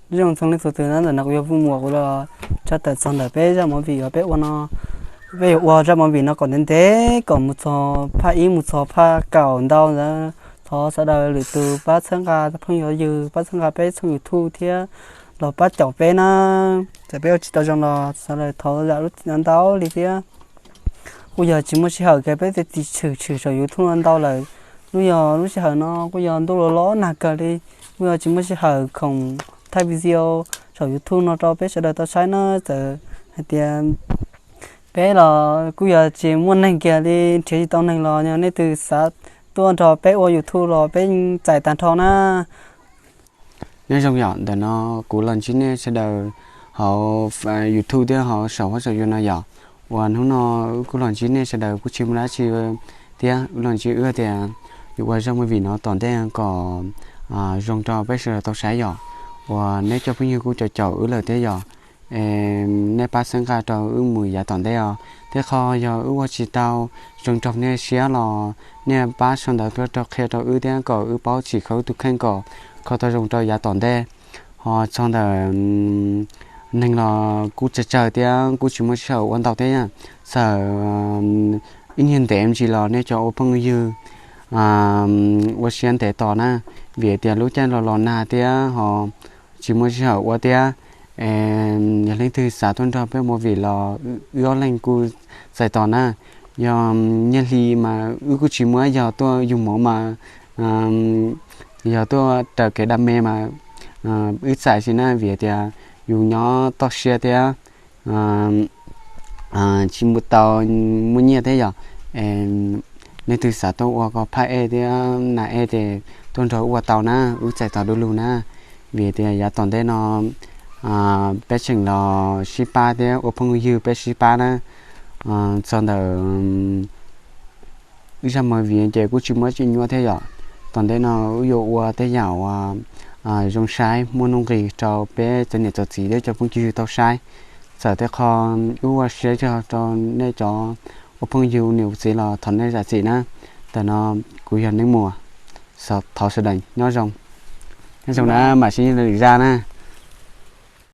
Nyob zoo txog leej txhua tus na, ntawm no kuv yog Vwj Muas, kuv los tshaj tawm txog ntawm peb zaj movie uas peb ua no. Peb yuav ua zaj movie no kom ntev ntev kom mus txog phaj ib mus txog phaj kaum ntau ntawd. Thov sawv daws lwm tus pab txhawb nqa, phooj ywg pab txhawb nqa peb tshooj YouTube thiab los pab caum peb na. Txawm peb ua tsis tau zoo los sawv daws thov zam lub txim ntau li thiab. Kuj yog tsis muaj sij hawm kiag, peb txiav txim tshwm tshwm saum YouTube no ntau lawm. Lub yog lub sij hawm no kuj yog ntuj los los nag kawg li, kuj yog tsis muaj sij hawm khoom thaij video saum YouTube no rau peb sawv daws tau saib na. Txawm hais tias peb los kuj yog tsis muaj neeg kiag li, nrhiav tsis tau neeg los yog nej twg xav tuaj nrog peb ua YouTube los peb txais tag nrho na. Nyob zoo yom, ntawm no kuv los ntsib nej sawv daws hauv YouTube thiab hauv saum huab saum cua no yom. Uas hnub no wb kuj los ntsib nej sawv daws kuj tsis muaj dab tsi thiab, wb los ntsib wb tias yuav ua zaj movie no tom ntej kom zoo rau peb sawv daws tau saib yom. Uas neb cov phooj ywg kuj caum caum wb lawm thiab yom. Nej pab txhawb nqa rau wb mus yav tom ntej os. Thiab qhov yog wb ua tsis tau zoo raug nej siab los nej pab sau ntawv tuaj rau qhia rau wb thiab kom wb paub txhim kho wb tus kheej kom kho tau zoo rau yav tom ntej. Ho txog ntawm neeg los kuj tsawg tsawg thiab kuj tsis muaj sij hawm ua ntau thiab. Txawm ib nyuag ntev ntsis los nej cov ua phooj ywg ua siab ntev tos na, vim tias lub caij los los nag thiab ho tsis muaj sij hawm ua thiab. Yog leej twg xav tuaj nrog peb movie los wb ob leeg kuj txais tos na. Yog nyiaj hli mas wb kuj tsis muab, yog tuaj yug mov mas, yog tuaj raws kev dam me mas wb txais xwb na, vim tias yus nyob toj siab thiab tsis muaj tau muaj nyiaj thiab yom. Leej twg xav tuaj ua kom phaj ej thiab nas ej ces tuaj nrog ua tau na, wb txais tos du lug na. Vim tias yav tom ntej no peb tseem los sib pab thiab ua phooj ywg peb sib pab na. Txog ntawm wb zaj movie ces kuj tsis muaj tsis nyuaj thiab yom. Tom ntej no wb yuav ua tej yam uas zoo saib muaj nuj nqis rau peb txhua niam txhua txiv thiab cov phooj ywg tau saib. Txawm tej qho wb ua siab zog rau nej cov ua phooj ywg niam txiv los thov nej zam txim na. Ntawm no kuv yog Neeb Muas, thov sawv daws nyob zoo. Nyob zoo na, mam sib ntsib lwm zaj na.